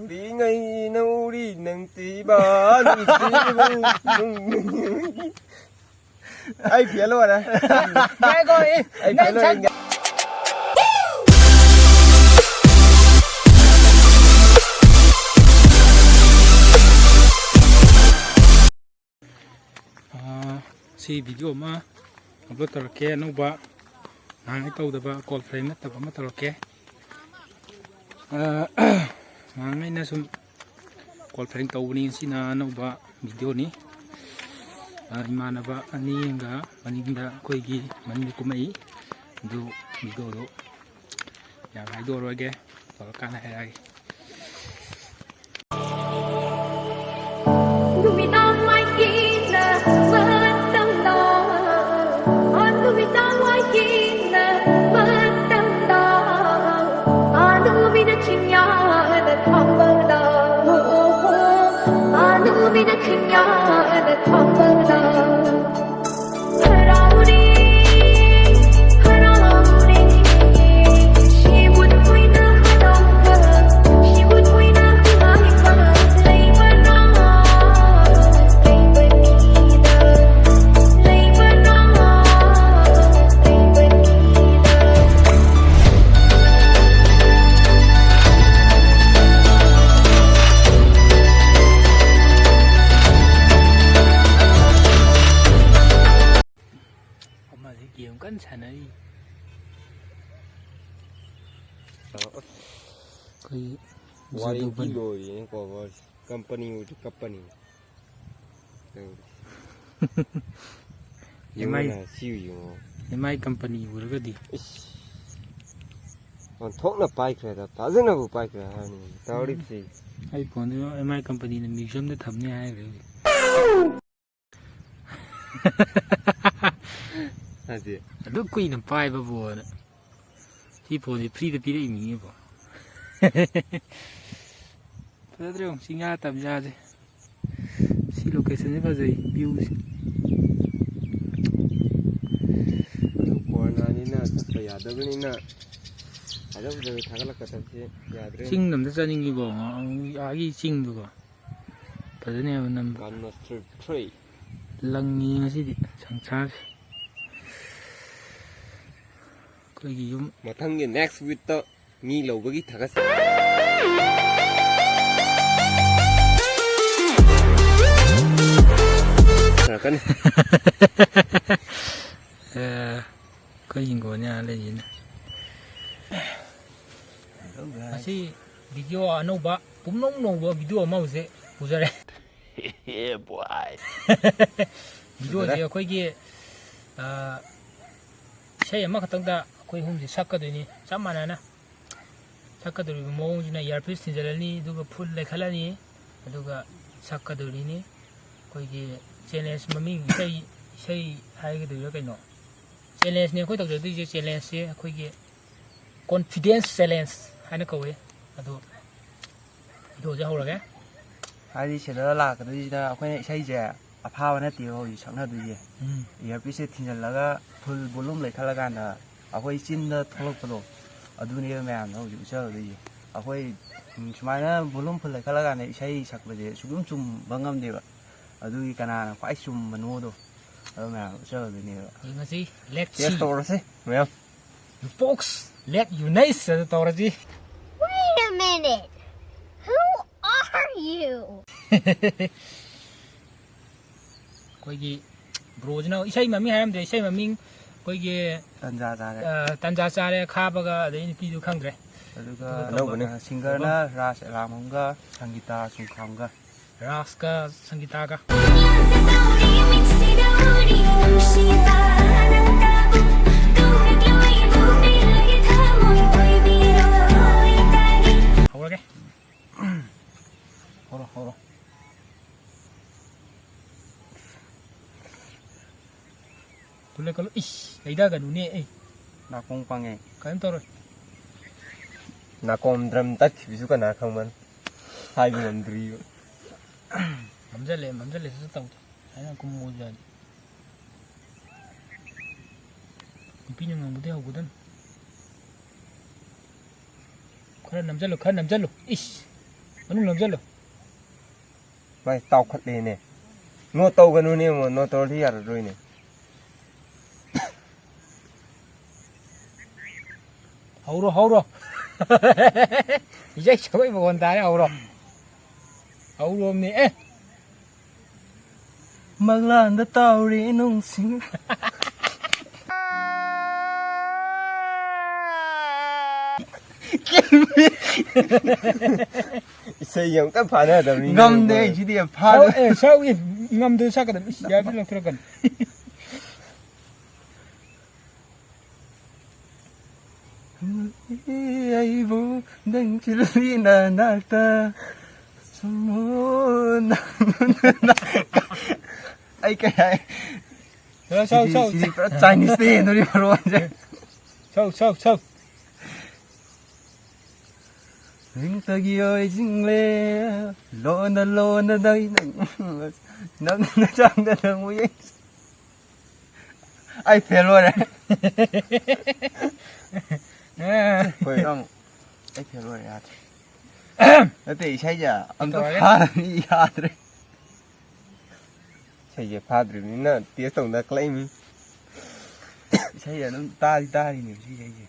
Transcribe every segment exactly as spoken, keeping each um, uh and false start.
ꯎꯔꯤꯉꯩ ꯅꯧꯔꯤ ꯅꯪ ꯊꯤꯕ ꯅꯨꯡꯁꯤꯕ ꯅꯨꯡ-, ꯑꯩ ꯐꯦꯜ ꯑꯣꯏꯔꯦ꯫ ꯉꯥꯏꯈꯣ, ꯑꯦ, ꯑꯩ ꯅꯪ ꯐꯦꯜ ꯑꯣꯏꯔꯦ꯫ ꯁꯛ- ꯑꯥ, ꯁꯤ ꯚꯤꯗꯤꯑꯣ ꯑꯃ ꯑꯞꯂꯣꯗ ꯇꯧꯔꯛꯀꯦ, ꯑꯅꯧꯕ, ꯅꯍꯥꯟꯒꯩ ꯇꯧꯗꯕ, ꯀꯣꯜ ꯐ꯭ꯔꯦꯟ ꯅꯠꯇꯕ ꯑꯃ ꯇꯧꯔꯛꯀꯦ꯫ ꯑꯥ, ꯅꯍꯥꯟꯒꯩꯅ ꯁꯨꯝ ꯀꯣꯜ ꯐ꯭ꯔꯦꯟ ꯇꯧꯕꯅꯤ, ꯉꯁꯤꯅ ꯑꯅꯧꯕ ꯚꯤꯗꯤꯑꯣꯅꯤ꯫ ꯑꯥ, ꯏꯃꯥꯟꯅꯕ ꯑꯅꯤ ꯑꯃꯒ ꯃꯅꯤꯡꯗ, ꯑꯩꯈꯣꯏꯒꯤ ꯃꯅꯤꯡꯗ ꯀꯨꯝꯃꯛꯏ, ꯑꯗꯨ ꯚꯤꯗꯤꯑꯣꯗꯨ ꯌꯥꯝ ꯍꯥꯏꯗꯣꯛꯑꯔꯣꯏꯒꯦ, ꯇꯧꯔꯀꯥꯟꯗ ꯍꯥꯏꯔꯛꯑꯒꯦ꯫ ꯅꯨꯃꯤꯗꯥꯡ ꯋꯥꯏꯒꯤꯅ ꯃꯇꯝꯗ, ꯑ, ꯅꯨꯃꯤꯗꯥꯡ ꯋꯥꯏꯒꯤꯅ ꯃꯇꯝꯗ, ꯑ, ꯅꯨꯃꯤꯠꯅ ꯆꯤꯡꯌꯥꯗ ꯊꯥꯡꯕꯗ, ꯑ, ꯅꯨꯃꯤꯠꯅ ꯆꯤꯡꯌꯥꯗ ꯊꯥꯡꯕꯗ꯫ ꯍꯔꯥꯎꯔꯦ, ꯍꯔꯥꯎꯔꯦ, ꯁꯤꯕꯨ ꯊꯣꯏꯅ ꯍꯔꯥꯎꯕ, ꯁꯤꯕꯨ ꯊꯣꯏꯅ ꯅꯨꯡꯉꯥꯏꯕ ꯂꯩꯕ꯭ꯔꯥ, ꯂꯩꯕꯅꯤꯗ, ꯂꯩꯕ꯭ꯔꯥ, ꯂꯩꯕꯅꯤꯗ꯫ ꯑꯃꯁꯤ ꯒꯦꯝ ꯀꯟꯅ ꯁꯥꯟꯅꯔꯤ꯫ ꯑꯩꯈꯣꯏꯒꯤ ꯋꯥꯔꯦꯟꯇꯤ ꯖꯤꯗꯨ ꯂꯣꯏꯔꯦꯅꯦ, ꯀꯣꯚꯔꯁꯦ꯫ ꯀꯝꯄꯅꯤ ꯑꯣꯏꯔꯗꯤ ꯀꯞꯄꯅꯤ꯫ ꯌꯦꯡꯉꯨꯅꯦ, ꯑꯦꯝ ꯑꯥꯏ ꯁꯤ ꯌꯦꯡꯉꯣ꯫ ꯑꯦꯝ ꯑꯥꯏ ꯀꯝꯄꯅꯤ ꯑꯣꯏꯔꯒꯗꯤ꯫ ꯏꯁ꯫ ꯑꯣꯟꯊꯣꯛꯅ ꯄꯥꯏꯈ꯭ꯔꯦꯗ, ꯐꯖꯅꯕꯨ ꯄꯥꯏꯈ꯭ꯔꯦ ꯍꯥꯏꯕꯅꯤ ꯇꯧꯔꯤꯕꯁꯤ꯫ ꯑꯩ ꯐꯣꯟꯗꯨ ꯑꯦꯝ ꯑꯥꯏ ꯀꯝꯄꯅꯤꯅ ꯃ꯭ꯌꯨꯖꯤꯌꯝꯗ ꯊꯝꯅꯤ ꯍꯥꯏꯈ꯭ꯔꯦ ꯍꯧꯖꯤꯛ꯫ ꯑꯗꯨ ꯀꯨꯏꯅ ꯄꯥꯏꯕꯕꯨꯅ꯫ ꯁꯤ ꯐꯣꯟꯁꯦ ꯐ꯭ꯔꯤꯗ ꯄꯤꯔꯛꯏꯅꯤꯅꯦꯕꯣ꯫ ꯐꯖꯗ꯭ꯔꯣ ꯌꯦꯡꯉꯨ, ꯆꯤꯡꯌꯥ ꯇꯝꯌꯥꯁꯦ꯫ ꯁꯤ ꯂꯣꯀꯦꯁꯟꯁꯦ ꯐꯖꯩ, ꯚ꯭ꯌꯨꯁꯦ꯫ ꯑꯗꯨ ꯀꯣꯔꯣꯅꯥꯅꯤꯅ ꯆꯠꯄ ꯌꯥꯗꯕꯅꯤꯅ ꯐꯖ ꯐꯖꯕ ꯊꯥꯒꯠꯂꯛꯀꯗꯕꯁꯤ ꯌꯥꯗ꯭ꯔꯦ꯫ ꯆꯤꯡꯗ ꯑꯝꯇ ꯆꯠꯅꯤꯡꯉꯤꯀꯣ, ꯑꯥꯒꯤ ꯆꯤꯡꯗꯨꯀꯣ꯫ ꯐꯖꯅꯦꯕ ꯅꯝꯕ꯫ ꯒꯥꯟ ꯃꯥꯁꯇꯔ ꯊ꯭ꯔꯤ꯫ ꯂꯪꯉꯤ ꯉꯁꯤꯗꯤ ꯁꯪꯁꯥꯔꯁꯦ꯫ ꯑꯩꯈꯣꯏꯒꯤ ꯌꯨꯝ꯫ ꯃꯊꯪꯒꯤ next weekꯇ ꯃꯤ ꯂꯧꯕꯒꯤ ꯊꯥꯒꯠꯆꯔꯤ꯫ ꯂꯥꯛꯀꯅꯤ꯫ ꯑꯦ, ꯑꯩꯈꯣꯏ ꯍꯤꯡꯒꯣꯜꯅꯦ ꯑꯥ ꯂꯩꯁꯤꯅ꯫ ꯉꯁꯤ video ꯑꯅꯧꯕ, ꯄꯨꯝꯅꯧ ꯅꯧꯕ video ꯑꯃ ꯍꯧꯖꯤꯛ ꯄꯨꯖꯔꯦ꯫ Yeah, boy. Videoꯁꯦ ꯑꯩꯈꯣꯏꯒꯤ, ꯑ, ꯏꯁꯩ ꯑꯃꯈꯛꯇꯪꯗ ꯑꯩꯈꯣꯏ ꯑꯍꯨꯝꯁꯦ ꯁꯛꯀꯗꯣꯏꯅꯤ, ꯆꯞ ꯃꯥꯟꯅꯅ꯫ ꯁꯛꯀꯗꯧꯔꯤꯕ ꯃꯑꯣꯡꯁꯤꯅ earpiece ꯊꯤꯟꯖꯤꯜꯂꯅꯤ, ꯑꯗꯨꯒ full ꯂꯩꯈꯠꯂꯅꯤ, ꯑꯗꯨꯒ ꯁꯛꯀꯗꯧꯔꯤꯅꯤ꯫ ꯑꯩꯈꯣꯏꯒꯤ challenge ꯃꯃꯤꯡ, ꯏꯁꯩ, ꯏꯁꯩ ꯍꯥꯏꯒꯗꯣꯏꯔꯥ ꯀꯩꯅꯣ? Challengeꯅꯦ ꯑꯩꯈꯣꯏ ꯇꯧꯖꯗꯣꯏꯁꯦ꯫ Challengeꯁꯦ ꯑꯩꯈꯣꯏꯒꯤ confidence challenge ꯍꯥꯏꯅ ꯀꯧꯏ꯫ ꯑꯗꯣ videoꯁꯦ ꯍꯧꯔꯒꯦ꯫ ꯍꯥꯏꯗꯤ ꯁꯤꯗ ꯂꯥꯛꯀꯗꯣꯏꯁꯤꯅ ꯑꯩꯈꯣꯏꯅ ꯏꯁꯩꯁꯦ ꯑꯐꯥꯕ ꯅꯠꯇꯦꯕ ꯍꯧꯖꯤꯛ ꯁꯛꯅꯗꯣꯏꯁꯦ꯫ ꯎꯝ꯫ Earpieceꯁꯦ ꯊꯤꯟꯖꯜꯂꯒ full volume ꯂꯩꯈꯠꯂꯀꯥꯟꯗ ꯑꯩꯈꯣꯏ ꯆꯤꯟꯗ ꯊꯣꯛꯂꯛꯄꯗꯣ, ꯑꯗꯨꯅꯦꯕ ꯃꯌꯥꯝꯅ ꯍꯧꯖꯤꯛ ꯎꯠꯆꯔꯗꯣꯏꯁꯦ꯫ ꯑꯩꯈꯣꯏ, ꯎꯝ, ꯁꯨꯃꯥꯏꯅ volume full ꯂꯩꯈꯠꯂꯀꯥꯟꯗ ꯏꯁꯩ ꯁꯛꯄꯁꯦ ꯁꯨꯛꯆꯨꯝ ꯆꯨꯝꯕ ꯉꯝꯗꯦꯕ꯫ ꯑꯗꯨꯒꯤ ꯀꯅꯥꯅ ꯈ꯭ꯋꯥꯏ ꯆꯨꯝꯕꯅꯣꯗꯣ ꯑꯗꯨ ꯃꯌꯥꯝ ꯎꯠꯆꯔꯗꯣꯏꯅꯦꯕ꯫ ꯌꯦꯡꯉꯁꯤ꯫ Let's test see꯫ ꯇꯧꯔꯁꯤ ꯃꯌꯥꯝ꯫ You folks, let you nice ꯑꯗꯨ ꯇꯧꯔꯁꯤ꯫ Wait a minute. Who are you? ꯑꯩꯈꯣꯏꯒꯤ broꯁꯤꯅ ꯏꯁꯩ ꯃꯃꯤꯡ ꯍꯥꯏꯔꯝꯗ꯭ꯔꯦ, ꯏꯁꯩ ꯃꯃꯤꯡ ꯑꯩꯈꯣꯏꯒꯤ, ꯇꯟꯖꯥ ꯆꯥꯔꯦ꯫ ꯑ, ꯇꯟꯖꯥ ꯆꯥꯔꯦ ꯈꯥꯕꯒ, ꯑꯗꯩ ꯅꯨꯄꯤꯗꯨ ꯈꯪꯗ꯭ꯔꯦ꯫ ꯑꯗꯨꯒ ꯑꯅꯧꯕꯅꯦ꯫ ꯑ, singerꯅ ꯔꯥꯖ ꯑꯦꯂꯥꯝꯒ ꯁꯪꯒꯤꯇꯥ ꯆꯨꯡꯈꯥꯝꯒ꯫ ꯔꯥꯖꯀ ꯁꯪꯒꯤꯇꯥꯒ꯫ ꯍꯧꯔꯒꯦ꯫ ꯍꯧꯔꯣ, ꯍꯧꯔꯣ꯫ ꯀꯨꯜꯂꯦ, ꯀꯨꯜꯂꯦ꯫ ꯏꯁ, ꯂꯩꯗꯒꯅꯨꯅꯦ, ꯑꯩ꯫ ꯅꯥꯀꯣꯡ ꯄꯪꯉꯦ꯫ ꯀꯔꯤꯝ ꯇꯧꯔꯣꯏ꯫ ꯅꯥꯀꯣꯡ drum ꯇꯠꯈꯤꯕꯁꯨ ꯀꯅꯥ ꯈꯪꯕꯅꯣ? ꯍꯥꯏꯕ ꯉꯝꯗ꯭ꯔꯤꯕ꯫ ꯃꯝꯖꯜꯂꯦ, ꯃꯝꯖꯜꯂꯦ, ꯁꯠ ꯁꯠ ꯇꯧꯗꯦ꯫ ꯁꯨꯃꯥꯏꯅ ꯀꯨꯝꯃꯨ ꯌꯥꯗꯦ꯫ ꯅꯨꯄꯤꯅ ꯉꯝꯕꯗꯩ ꯍꯧꯒꯗꯝꯅꯤ꯫ ꯈꯔ ꯅꯝꯖꯜꯂꯨ, ꯈꯔ ꯅꯝꯖꯜꯂꯨ꯫ ꯏꯁ! ꯃꯅꯨꯡ ꯅꯝꯖꯜꯂꯨ꯫ ꯃꯥꯏ ꯇꯥꯎꯈꯠꯂꯦꯅꯦ꯫ ꯅꯣ ꯇꯧꯒꯅꯨꯅꯦ, ꯅꯣ ꯇꯧꯔꯗꯤ ꯌꯥꯔꯔꯣꯏꯅꯦ꯫ ꯍꯧꯔꯣ, ꯍꯧꯔꯣ꯫ ꯏꯁꯩ ꯁꯛꯄꯩ ꯃꯈꯣꯟ ꯇꯥꯔꯦ, ꯍꯧꯔꯣ꯫ ꯍꯧꯔꯣꯝꯅꯦ, ꯑꯦ꯫ ꯃꯪꯂꯥꯟꯗ ꯇꯥꯎꯔꯤ ꯅꯨꯡꯁꯤꯡ꯫ ꯏꯁꯩ ꯑꯃꯨꯛꯇ ꯐꯥꯅꯗꯕꯅꯤꯅ ꯉꯝꯗꯦ ꯑꯩ ꯁꯤꯗꯤ ꯌꯥꯝ ꯐꯥꯗꯦ꯫ ꯁꯛꯑꯣ, ꯑꯦ, ꯁꯛꯑꯣ, ꯑꯦ, ꯉꯝꯗꯦ ꯁꯛꯀꯗꯕꯅꯤ꯫ ꯏꯁ, ꯌꯥꯔꯦ, ꯂꯧꯊꯣꯔꯛꯀꯅꯤ꯫ ꯑꯩꯕꯨ ꯅꯪ ꯆꯤꯜꯂꯤ ꯅꯅꯥꯛꯇ ꯁꯨꯝ ꯑꯩ ꯀꯩ ꯍꯥꯏ? ꯁꯛꯑꯣ, ꯁꯛꯑꯣ, ꯁꯤꯗꯤ, ꯁꯛꯑꯣ꯫ ꯁꯤꯗꯤ ꯄꯨꯔꯥ ꯆꯥꯏꯅꯤꯁꯇ ꯍꯦꯟꯗꯣꯔꯤ ꯃꯔꯣꯟꯁꯦ꯫ ꯁꯛꯑꯣ, ꯁꯛꯑꯣ, ꯁꯛꯑꯣ꯫ ꯍꯧꯖꯤꯛꯇꯒꯤ ꯑꯣꯏꯁꯤꯡꯂꯦ, ꯂꯣꯟꯅ ꯂꯣꯟꯅ ꯅꯪ, ꯅꯪ, ꯅꯪꯅ ꯆꯪꯗꯅ ꯑꯃꯨꯛ ꯌꯦꯡ-, ꯑꯩ ꯐꯦꯜ ꯑꯣꯏꯔꯦ꯫ ꯍꯣꯏ, ꯅꯪ, ꯑꯩ ꯐꯦꯜ ꯑꯣꯏꯔꯦ, ꯌꯥꯗ꯭ꯔꯦ꯫ ꯅꯠꯇꯦ, ꯏꯁꯩꯁꯦ ꯑꯝꯇ ꯇꯧꯔꯒꯦ꯫ ꯐꯥꯗꯕꯅꯤ, ꯌꯥꯗ꯭ꯔꯦ꯫ ꯏꯁꯩꯁꯦ ꯐꯥꯗ꯭ꯔꯤꯕꯅꯤꯅ ꯇꯦꯁ ꯇꯧꯅ ꯀꯂꯛꯏꯃꯤ꯫ ꯏꯁꯩ ꯑꯗꯨꯝ ꯇꯥꯗꯤ ꯇꯥꯔꯤꯅꯦꯕ ꯁꯤ ꯏꯁꯩꯁꯦ꯫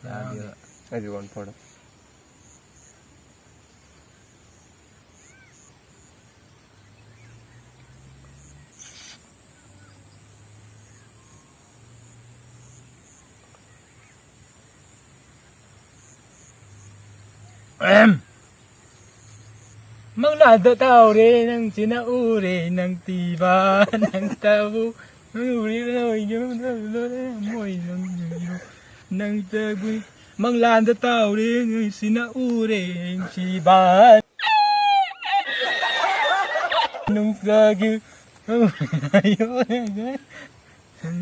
ꯌꯥꯗꯦꯕ꯫ ꯑꯩꯁꯨ ꯋꯥꯟ ꯐꯣꯔꯗ꯫ ꯃꯪꯂꯥꯟꯗ ꯇꯥꯎꯔꯦ ꯅꯪꯁꯤꯅ ꯎꯔꯦ ꯅꯪ ꯇꯤꯕ ꯅꯪ ꯇꯕꯨ ꯎꯔꯦ ꯃꯣꯏ ꯅꯪ ꯅꯪ ꯇꯕꯨ ꯃꯪꯂꯥꯟꯗ ꯇꯥꯎꯔꯦ ꯅꯪꯁꯤꯅ ꯎꯔꯦ ꯅꯨꯡꯁꯤꯕ ꯅꯨꯡꯁꯥꯒꯤ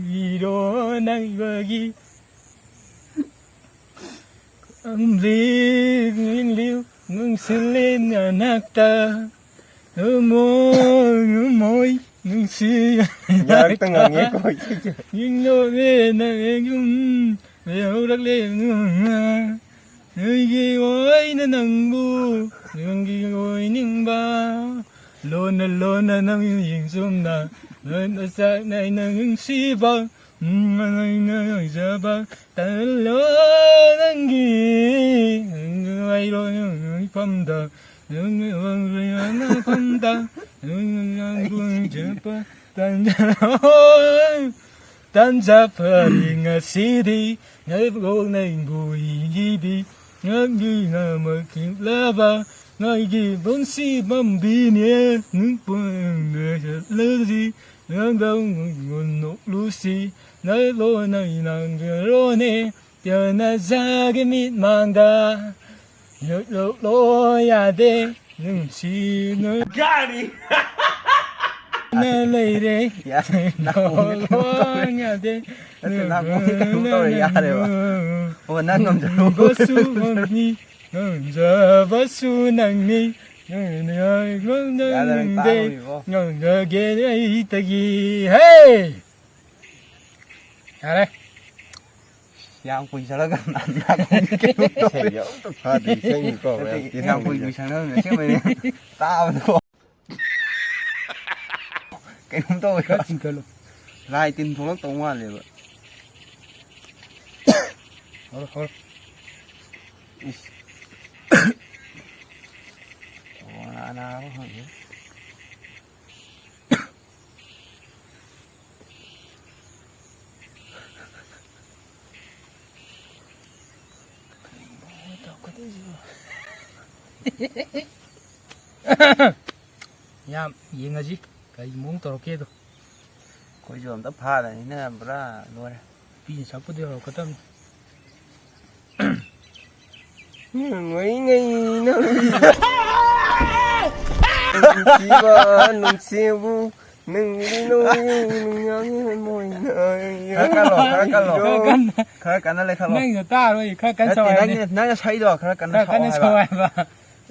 ꯏꯔꯣ ꯅꯪꯕꯒꯤ ꯅꯨꯡꯁꯤꯜꯂꯤ ꯅꯅꯥꯛꯇ ꯃꯣꯏ ꯃꯣꯏ ꯅꯨꯡꯁꯤ ꯌꯥꯔꯛꯇ ꯉꯥꯡꯉꯦꯀꯣ ꯏꯁꯩꯁꯦ꯫ ꯌꯦꯡꯂꯣꯅꯦ ꯅꯪ ꯌꯨꯝ ꯂꯩꯍꯧꯔꯛꯂꯦ ꯑꯩꯒꯤ ꯑꯣꯏꯅ ꯅꯪꯕꯨ, ꯅꯪꯒꯤ ꯑꯣꯏꯅꯤꯡꯕ, ꯂꯣꯟꯅ ꯂꯣꯟꯅ ꯅꯪ ꯌꯦꯡꯆꯨꯝꯅ, ꯂꯣꯟꯅ ꯆꯥꯛꯅ ꯑꯩꯅ ꯅꯨꯡꯁꯤꯕ, ꯎꯝ, ꯑꯩꯅ ꯌꯥꯖꯕ, ꯇꯜꯂꯣ ꯅꯪꯒꯤ, ꯅꯪꯒꯤ ꯍꯥꯏꯔꯣ ꯅꯪꯒꯤ ꯃꯐꯝꯗ, ꯅꯪꯒꯤ ꯃꯐꯝꯗ, ꯅꯪꯒꯤ ꯅꯪꯕꯨ ꯌꯦꯡꯖꯕ, ꯇꯟꯖꯔꯣꯏ꯫ ꯇꯟꯖꯥ ꯐꯔꯤ ꯉꯁꯤꯗꯤ, ꯅꯪꯕꯨ ꯅꯪꯕꯨ ꯌꯦꯡꯂꯤꯕꯤ, ꯅꯪꯒꯤ ꯅꯃꯛ ꯈꯤꯛꯂꯕ, ꯅꯪꯒꯤ ꯄꯨꯟꯁꯤ ꯄꯥꯝꯕꯤꯅꯦ, ꯅꯨꯡꯄꯨꯡꯅ ꯆꯠꯂꯁꯤ, ꯅꯪꯗꯧ ꯅꯣꯛꯂꯨꯁꯤ, ꯅꯪꯂꯣ ꯅꯪ ꯅꯪꯒꯔꯣꯅꯦ, ꯇꯦꯅꯖꯒꯤ ꯃꯤꯠꯃꯥꯡꯗ, ꯌꯣꯛꯂꯣ ꯌꯥꯗꯦ, ꯅꯨꯡꯁꯤꯅ ꯂꯩꯔꯦ꯫ ꯌꯥꯔꯦ, ꯅꯥꯀꯣꯡꯁꯦ ꯀꯩꯅꯣꯝ ꯇꯧꯔꯦ꯫ ꯌꯥꯗꯦ꯫ ꯅꯠꯇꯦ, ꯅꯥꯀꯣꯡꯁꯦ ꯀꯩꯅꯣꯝ ꯇꯧꯔꯦ, ꯌꯥꯔꯦꯕ꯫ ꯑꯣ, ꯅꯪ ꯉꯝꯖꯔꯣ꯫ ꯉꯝꯕꯁꯨ ꯉꯝꯅꯤ, ꯉꯝꯖꯕꯁꯨ ꯅꯪꯅꯤ꯫ ꯌꯥꯗꯔꯦ, ꯅꯪꯗꯦ, ꯇꯥꯔꯣꯏꯕꯣ꯫ ꯉꯝꯖꯒꯦ ꯑꯩꯇꯒꯤ꯫ ꯍꯦ! ꯌꯥꯔꯦ꯫ ꯌꯥꯝ ꯀꯨꯏ ꯆꯠꯂꯒ ꯅꯥꯀꯣꯡꯁꯦ ꯀꯩꯅꯣꯝ ꯇꯧꯔꯦ꯫ ꯏꯁꯩꯁꯦ ꯑꯝꯇ ꯐꯥꯗ꯭ꯔꯤ, ꯏꯁꯩꯅꯤꯀꯣ, ꯅꯠꯇꯦ, ꯃꯌꯥꯝ ꯌꯥꯝ ꯀꯨꯏ ꯀꯨꯏ ꯁꯛꯅꯕꯅꯦ, ꯑꯁꯦꯡꯕꯩꯅꯦ꯫ ꯇꯥꯕꯗꯀꯣ꯫ ꯀꯩꯅꯣꯝ ꯇꯧꯋꯦ꯫ ꯈꯔ ꯆꯤꯡꯈꯠꯂꯨ꯫ ꯂꯥꯏ ꯇꯤꯟ ꯊꯣꯛꯂꯛꯇꯧ ꯃꯥꯜꯂꯦꯕ꯫ ꯍꯧꯔꯣ, ꯍꯧꯔꯣ꯫ ꯏꯁ꯫ ꯀꯣꯔꯣꯅꯥ ꯅꯥꯕ ꯈꯪꯗꯦ꯫ ꯌꯥꯝ ꯌꯦꯡꯉꯁꯤ ꯀꯔꯤ ꯃꯑꯣꯡ ꯇꯧꯔꯛꯀꯦꯗꯣ꯫ ꯑꯩꯈꯣꯏꯁꯨ ꯑꯝꯇ ꯐꯥꯗꯕꯅꯤꯅ ꯄꯨꯔꯥ ꯂꯣꯏꯔꯦ꯫ ꯅꯨꯄꯤꯅ ꯁꯛꯄꯗꯤ ꯍꯧꯔꯛꯀꯗꯕꯅꯤ꯫ ꯅꯨꯡꯉꯥꯏꯉꯩ ꯅꯪ ꯅꯨꯡꯁꯤꯕ ꯅꯨꯡꯁꯤꯕꯨ ꯅꯪꯒꯤ ꯅꯣꯡ ꯅꯨꯡꯌꯥꯡ ꯃꯣꯏꯅ ꯈꯔ ꯀꯜꯂꯣ, ꯈꯔ ꯀꯜꯂꯣ꯫ ꯈꯔ ꯀꯟꯅ꯫ ꯈꯔ ꯀꯟꯅ ꯂꯩꯈꯠꯂꯣ꯫ ꯅꯪꯒꯤꯗꯣ ꯇꯥꯔꯣꯏ, ꯈꯔ ꯀꯟꯅ ꯅꯠꯇꯦ, ꯁꯧ ꯍꯥꯏꯕꯅꯦ꯫ ꯅꯪꯒꯤ, ꯅꯪꯅ ꯁꯛꯏꯗꯣ ꯈꯔ ꯀꯟꯅ ꯈꯔ ꯀꯟꯅ ꯁꯛꯑꯣ ꯁꯧ ꯍꯥꯏꯕ꯫ ꯍꯥꯏꯕ꯫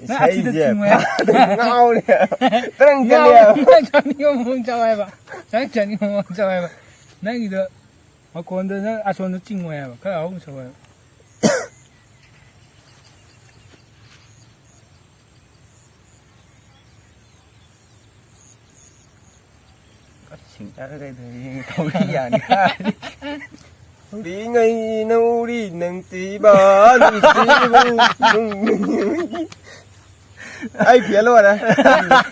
ꯅꯪ ꯑꯁꯤꯗ ꯏꯁꯩꯁꯦ ꯆꯤꯡꯉꯨ ꯍꯥꯏꯕ꯫ ꯐꯥꯗ꯭ꯔꯗꯤ ꯉꯥꯎꯔꯦ꯫ ꯇ꯭ꯔꯪ ꯆꯠꯂꯦ ꯍꯥꯏꯕ꯫ ꯉꯥꯎꯔꯦ꯫ ꯅꯪ ꯆꯠꯅꯤꯡꯕ ꯃꯑꯣꯡ ꯆꯥꯎ ꯍꯥꯏꯕ꯫ ꯅꯪ ꯆꯠꯅꯤꯡꯕ ꯃꯑꯣꯡ ꯆꯥꯎ ꯍꯥꯏꯕ꯫ ꯅꯪꯒꯤꯗꯣ ꯃꯈꯣꯟꯗꯣ ꯅꯪ ꯑꯁꯣꯝꯗ ꯆꯤꯡꯉꯣ ꯍꯥꯏꯕ꯫ ꯈꯔ ꯍꯧꯅ ꯁꯛꯑꯣ ꯍꯥꯏꯕ꯫ ꯌꯥꯔꯦ, ꯀꯩꯗꯧꯔꯤ? ꯊꯧꯔꯤ ꯌꯥꯅꯤ ꯍꯥꯏꯔꯗꯤ꯫ ꯎꯔꯤꯉꯩ ꯅꯧꯔꯤ ꯅꯪ ꯊꯤꯕ ꯅꯨꯡꯁꯤꯕ ꯅꯨꯡ-, ꯑꯩ ꯐꯦꯜ ꯑꯣꯏꯔꯦ꯫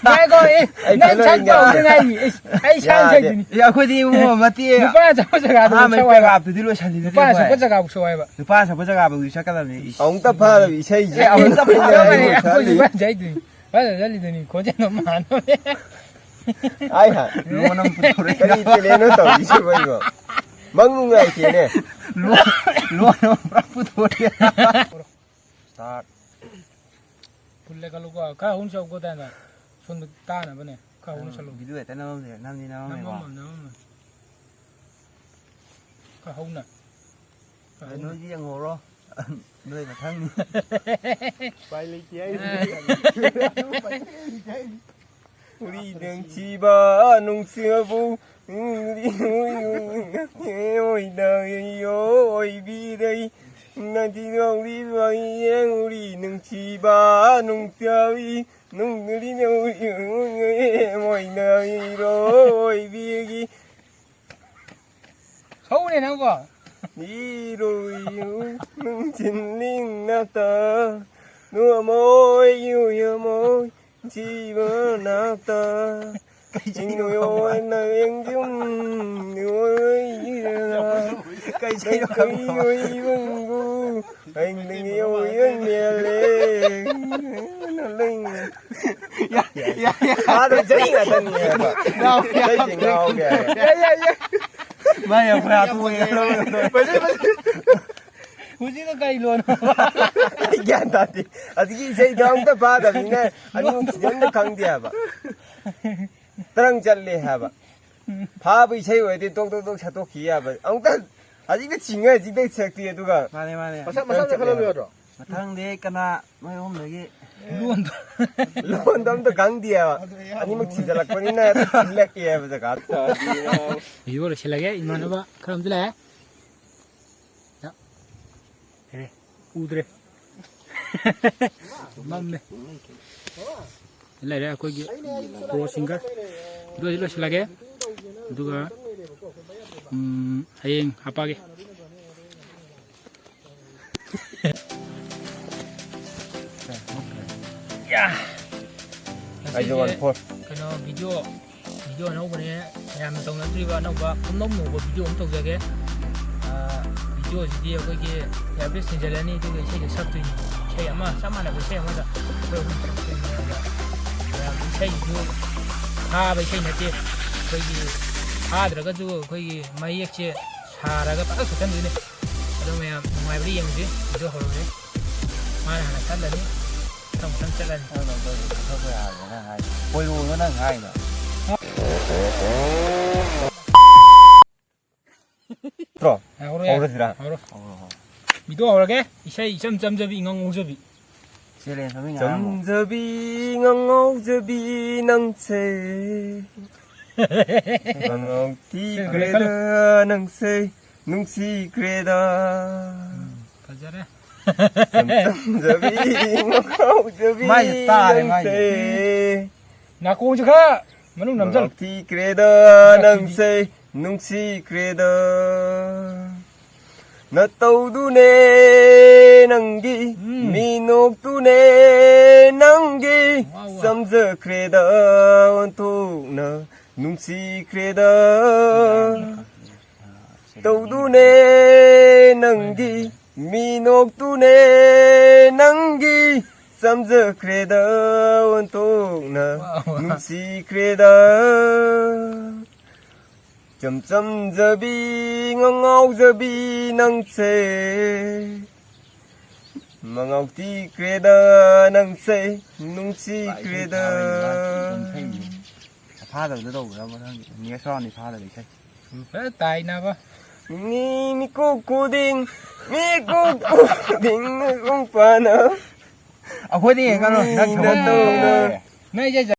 ꯉꯥꯏꯈꯣ, ꯑꯦ, ꯑꯩ ꯅꯪ ꯐꯦꯜ ꯁꯛꯄ ꯑꯣꯏꯔꯦ꯫ ꯍꯧꯗ ꯉꯥꯏꯔꯤ꯫ ꯑꯦ, ꯑꯩ ꯁꯥꯏꯟ ꯌꯥꯗꯦ꯫ ꯆꯠꯇꯣꯏꯅꯤ꯫ ꯑꯦ, ꯑꯩꯈꯣꯏꯗꯤ ꯏꯕꯨꯡꯉꯣ ꯃꯇꯦꯛ ꯅꯨꯄꯥ ꯆꯠꯄ ꯖꯒꯥꯗꯨ ꯑꯍꯥꯟꯕꯩ ꯁꯛꯑꯣ ꯍꯥꯏꯕ꯫ ꯄꯦꯔꯥꯒ꯭ꯔꯥꯐꯇꯨꯗꯤ ꯂꯣꯏꯁꯜꯂꯤꯗꯨꯗꯤ ꯅꯨꯄꯥ ꯑꯩꯈꯣꯏ꯫ ꯆꯠꯄ ꯖꯒꯥꯕꯨ ꯁꯛꯑꯣ ꯍꯥꯏꯕ꯫ ꯅꯨꯄꯥ ꯆꯠꯄ ꯖꯒꯥꯗꯨꯗꯤ ꯆꯠꯀꯗꯕꯅꯤ꯫ ꯏꯁ꯫ ꯑꯃꯨꯛꯇ ꯐꯥꯔꯕ ꯏꯁꯩꯁꯦ꯫ ꯑꯦ, ꯑꯃꯨꯛꯇ ꯐꯥꯔꯕꯅꯤ꯫ ꯑꯩꯈꯣꯏꯁꯨ ꯁꯛꯍꯜꯂꯤ꯫ ꯐꯖꯅ ꯆꯠꯇꯣꯏꯅꯤ꯫ ꯐꯖꯅ ꯆꯠꯂꯤꯗꯨꯅꯤ꯫ ꯈꯣꯟꯖꯦꯜꯗꯣ ꯃꯥꯟꯅꯕꯅꯦ꯫ ꯑꯩ ꯍꯥ꯫ ꯂꯣꯟ ꯑꯃ ꯄꯨꯊꯣꯔꯛꯑꯦ꯫ ꯀꯔꯤ ꯇꯦꯂꯦꯟꯅꯣ ꯇꯧꯔꯤꯁꯤꯕꯣ ꯑꯩꯕꯣ? ꯃꯪ ꯅꯨꯡꯉꯥꯏꯇꯦꯅꯦ꯫ ꯂꯣꯟ, ꯂꯣꯟ ꯑꯃ ꯄꯨꯔꯥ ꯄꯨꯊꯣꯔꯛꯑꯦ꯫ ꯁ꯭ꯇꯥꯔꯠ꯫ ꯐꯨꯜ ꯂꯩꯈꯠꯂꯨꯀꯣ꯫ ꯈꯔ ꯍꯧꯅ ꯁꯛꯎꯀꯣ ꯇꯥꯏꯅ꯫ ꯁꯣꯝꯗ ꯇꯥꯅꯕꯅꯦ꯫ ꯈꯔ ꯍꯧꯅ ꯁꯛꯂꯨ꯫ ꯚꯤꯗꯤꯑꯣ ꯍꯦꯛꯇ ꯅꯝꯃꯝꯁꯦ꯫ ꯅꯝꯗꯤ ꯅꯝꯃꯝꯃꯦꯀꯣ꯫ ꯅꯝꯃꯝꯃꯣ, ꯅꯝꯃꯝꯃꯣ꯫ ꯈꯔ ꯍꯧꯅ꯫ ꯈꯔ ꯍꯧꯅ꯫ ꯅꯣꯏꯗꯤ ꯌꯦꯡꯍꯧꯔꯣ꯫ ꯅꯣꯏ ꯃꯊꯪꯅꯤ꯫ ꯎꯄꯥꯏ ꯂꯩꯇꯦ ꯍꯥꯏꯔꯤꯅꯦ꯫ ꯎꯔꯤ ꯅꯨꯡꯁꯤꯕ ꯅꯨꯡꯁꯤꯕꯕꯨ ꯎꯔꯤ ꯑꯣꯏꯅ ꯑꯣꯏꯕꯤꯔꯩ ꯅꯗꯤ ꯉꯧꯔꯤꯕ ꯌꯦꯡ ꯎꯔꯤ ꯅꯨꯡꯁꯤꯕ ꯅꯨꯡꯁꯤꯕꯤ ꯅꯨꯡ ꯎꯔꯤ ꯅꯨꯡ ꯎꯔꯤ ꯑꯣꯏꯅ ꯏꯔꯣꯏꯕꯤꯒꯤ ꯁꯧꯅꯦ ꯅꯪꯕꯣ꯫ ꯏꯔꯨꯏꯌꯨ ꯅꯨꯡꯊꯤꯟꯅꯤꯡꯅꯇ ꯅꯨꯃꯣꯏꯌꯨ ꯌꯃꯣꯏ ꯖꯤꯕꯅꯥꯇ ꯀꯩ ꯏꯁꯩꯅꯣ ꯈꯪꯕ꯭ꯔꯥ? ꯏꯅꯣꯌꯣꯅ ꯌꯦꯡꯖꯨꯝ ꯅꯣꯏꯌꯤꯔ ꯀꯩ ꯏꯁꯩꯅꯣ ꯈꯪꯕ꯭ꯔꯥ? ꯀꯩꯌꯣꯏꯕꯪꯕꯨ ꯑꯩꯅ ꯌꯣꯏꯌꯣꯏ ꯃꯦꯜꯂꯦ꯫ ꯌꯥ, ꯌꯥ, ꯌꯥ꯫ ꯃꯥꯗꯣ ꯏꯁꯩ ꯉꯥꯛꯇꯅꯤ ꯍꯥꯏꯕ꯫ ꯌꯥ, ꯌꯥ꯫ ꯏꯁꯩꯁꯦ ꯉꯥꯎꯒꯦ ꯍꯥꯏꯕ꯫ ꯌꯥ, ꯌꯥ, ꯌꯥ꯫ ꯃꯥ ꯌꯥꯝ ꯍꯥꯞꯄꯨ ꯌꯥ꯫ ꯃꯁꯤ, ꯃꯁꯤ꯫ ꯍꯧꯖꯤꯛꯅ ꯀꯩ ꯂꯣꯟꯅꯣ? ꯑꯩ ꯒ꯭ꯌꯥꯟ ꯇꯥꯗꯦ꯫ ꯑꯗꯒꯤ ꯏꯁꯩꯗꯣ ꯑꯝꯇ ꯐꯥꯗꯕꯅꯤꯅ ꯑꯅꯤꯃꯛ ꯁꯤꯗꯤ ꯑꯝꯇ ꯈꯪꯗꯦ ꯍꯥꯏꯕ꯫ ꯇꯔꯪ ꯆꯠꯂꯦ ꯍꯥꯏꯕ꯫ ꯐꯥꯕ ꯏꯁꯩ ꯑꯣꯏꯔꯗꯤ ꯇꯣꯛ ꯇꯣꯛ ꯇꯣꯛ ꯁꯠꯇꯣꯛꯈꯤ ꯌꯥꯕ꯫ ꯑꯃꯨꯛꯇ ꯍꯧꯖꯤꯛꯇ ꯆꯤꯡꯉ ꯍꯧꯖꯤꯛꯇ ꯁꯛꯇꯤ ꯑꯗꯨꯒ ꯃꯥꯅꯦ, ꯃꯥꯅꯦ꯫ ꯃꯁꯛ, ꯃꯁꯛ ꯈꯜꯍꯜꯂꯨ ꯌꯥꯗ꯭ꯔꯣ? ꯃꯊꯪꯗꯤ ꯀꯅꯥ ꯃꯣꯏ ꯑꯍꯨꯝꯗꯒꯤ ꯂꯣꯟꯗꯣ꯫ ꯂꯣꯟꯗꯣ ꯑꯝꯇ ꯈꯪꯗꯦ ꯍꯥꯏꯕ꯫ ꯑꯅꯤꯃꯛ ꯊꯤꯖꯤꯜꯂꯛꯄꯅꯤꯅ ꯂꯛꯑꯦ ꯍꯥꯏꯕ ꯖꯒꯥꯗꯣ꯫ ꯚꯤꯗꯤꯑꯣ ꯂꯣꯏꯁꯤꯜꯂꯒꯦ꯫ ꯏꯃꯥꯟꯅꯕ ꯈꯔ ꯑꯃꯁꯨ ꯂꯥꯛꯑꯦ꯫ ꯌꯥ꯫ ꯍꯦꯔꯦ꯫ ꯎꯗ꯭ꯔꯦ꯫ ꯃꯝꯃꯦ꯫ ꯂꯩꯔꯦ ꯑꯩꯈꯣꯏꯒꯤ ꯄ꯭ꯔꯣ ꯁꯤꯡꯒꯔ꯫ ꯂꯣꯏꯗꯤ ꯂꯣꯏꯁꯤꯜꯂꯒꯦ꯫ ꯑꯗꯨꯒ, ꯎꯝ, ꯍꯌꯦꯡ ꯍꯥꯞꯄꯛꯑꯒꯦ꯫ ꯌꯥ! ꯑꯩꯁꯨ ꯉꯁꯤꯁꯦ one four꯫ ꯀꯩꯅꯣ, ꯚꯤꯗꯤꯑꯣ, ꯚꯤꯗꯤꯑꯣ ꯑꯅꯧꯕꯅꯦ, ꯃꯌꯥꯝꯅ ꯇꯧꯅꯗ꯭ꯔꯤꯕ ꯑꯅꯧꯕ, ꯄꯨꯝꯅꯧ ꯅꯧꯕ ꯚꯤꯗꯤꯑꯣ ꯑꯃ ꯇꯧꯖꯒꯦ꯫ ꯑꯥ, ꯚꯤꯗꯤꯑꯣꯁꯤꯗꯤ ꯑꯩꯈꯣꯏꯒꯤ ꯏꯌꯥꯔꯄꯤꯁ ꯊꯤꯟꯖꯜꯂꯅꯤ, ꯑꯗꯨꯒ ꯏꯁꯩꯁꯦ ꯁꯛꯇꯣꯏꯅꯤ꯫ ꯏꯁꯩ ꯑꯃ, ꯆꯞ ꯃꯥꯟꯅꯕ ꯏꯁꯩ ꯑꯃꯗ ꯑꯩꯈꯣꯏ ꯑꯍꯨꯝ ꯁꯛꯇꯣꯏꯅꯤ꯫ ꯑꯗ ꯃꯌꯥꯝ, ꯏꯁꯩꯁꯤꯁꯨ ꯊꯥꯕ ꯏꯁꯩ ꯅꯠꯇꯦ, ꯑꯩꯈꯣꯏꯒꯤ ꯊꯥꯗ꯭ꯔꯒꯁꯨ ꯑꯩꯈꯣꯏꯒꯤ ꯃꯌꯦꯛꯁꯦ ꯁꯥꯔꯒ ꯐꯖꯅ ꯁꯛꯆꯟꯗꯣꯏꯅꯦ꯫ ꯑꯗꯣ ꯃꯌꯥꯝ ꯅꯨꯡꯉꯥꯏꯕ꯭ꯔꯥ ꯌꯦꯡꯁꯤ꯫ ꯚꯤꯗꯤꯑꯣ ꯍꯧꯔꯒꯦ꯫ ꯃꯥꯅ ꯍꯥꯟꯅ ꯆꯠꯂꯅꯤ, ꯃꯊꯪ ꯃꯊꯪ ꯆꯠꯂꯅꯤ꯫ ꯅꯪ ꯅꯪ ꯀꯣꯏꯔꯨ ꯆꯠꯊꯣꯛꯄ ꯌꯥꯔꯦ ꯅꯪ ꯍꯥꯏ-, ꯀꯣꯏꯔꯨꯅꯣ ꯅꯪ ꯍꯥꯏꯗꯣ꯫ ꯅꯠꯇ꯭ꯔꯣ? ꯍꯧꯔꯣ ꯌꯥꯔꯦ꯫ ꯍꯧꯔꯁꯤꯔꯥ? ꯍꯧꯔꯣ꯫ ꯍꯧꯔꯣ, ꯍꯧꯔꯣ꯫ ꯚꯤꯗꯤꯑꯣ ꯍꯧꯔꯒꯦ꯫ ꯏꯁꯩ ꯏꯆꯝ ꯆꯝꯖꯕꯤ, ꯏꯉꯧ ꯉꯧꯖꯕꯤ꯫ ꯁꯤ ꯂꯦꯟ ꯁꯃꯤꯡ ꯉꯥꯏꯔꯝꯃꯣ꯫ ꯆꯝꯖꯕꯤ, ꯉꯉꯥꯎꯖꯕꯤ ꯅꯪꯁꯦ꯫ ꯉꯉꯥꯎ ꯊꯤꯈ꯭ꯔꯦꯗ ꯈꯜꯂꯨ꯫ ꯅꯪꯁꯦ, ꯅꯨꯡꯁꯤꯈ꯭ꯔꯦꯗ꯫ ꯎꯝ, ꯐꯖꯔꯦ꯫ ꯆꯝ-, ꯆꯝꯖꯕꯤ, ꯉꯉꯥꯎꯖꯕꯤ ꯃꯥꯏꯁꯦ ꯇꯥꯔꯦ, ꯃꯥꯏꯁꯦ꯫ ꯅꯪꯁꯦ꯫ ꯅꯥꯀꯣꯡꯁꯦ ꯈꯔ ꯃꯅꯨꯡ ꯅꯝꯖꯜꯂꯨ꯫ ꯃꯉꯥꯎ ꯊꯤꯈ꯭ꯔꯦꯗ ꯅꯪꯁꯦ, ꯅꯨꯡꯁꯤꯈ꯭ꯔꯦꯗ꯫ ꯅꯇꯧꯗꯨꯅꯦ ꯅꯪꯒꯤ, ꯎꯝ꯫ ꯃꯤꯅꯣꯛꯇꯨꯅꯦ ꯅꯪꯒꯤ, ꯋꯥ, ꯋꯥ꯫ ꯆꯝꯖꯈ꯭ꯔꯦꯗ ꯑꯣꯟꯊꯣꯛꯅ ꯅꯨꯡꯁꯤꯈ꯭ꯔꯦꯗ꯫ ꯇꯧꯗꯨꯅꯦ ꯅꯪꯒꯤ, ꯃꯤꯅꯣꯛꯇꯨꯅꯦ ꯅꯪꯒꯤ, ꯆꯝꯖꯈ꯭ꯔꯦꯗ ꯑꯣꯟꯊꯣꯛꯅ ꯋꯥ, ꯋꯥ꯫ ꯅꯨꯡꯁꯤꯈ꯭ꯔꯦꯗ꯫ ꯆꯝ ꯆꯝꯖꯕꯤ ꯉꯉꯥꯎꯖꯕꯤ ꯅꯪꯁꯦ, ꯃꯉꯥꯎ ꯊꯤꯈ꯭ꯔꯦꯗ ꯅꯪꯁꯦ, ꯅꯨꯡꯁꯤꯈ꯭ꯔꯦꯗ꯫ ꯐꯥꯗꯕꯗ ꯇꯧꯕ꯭ꯔꯥ ꯃꯊꯪꯗꯤ? Next round ꯗꯤ ꯐꯥꯗꯕ ꯏꯁꯩ꯫ ꯐꯖꯅ ꯇꯥꯏꯅꯕ꯫ ꯃꯤ ꯃꯤꯀꯨꯞ ꯈꯨꯗꯤꯡ, ꯃꯤꯀꯨꯞ ꯈꯨꯗꯤꯡ ꯃꯄꯨꯡ ꯐꯥꯅ꯫ ꯑꯩꯈꯣꯏꯗꯤ ꯌꯦꯡꯉꯅꯨ, ꯅꯪ ꯃꯤꯅ ꯊꯕꯛ ꯇꯧꯅ꯫ ꯅꯪ ꯏꯁꯩ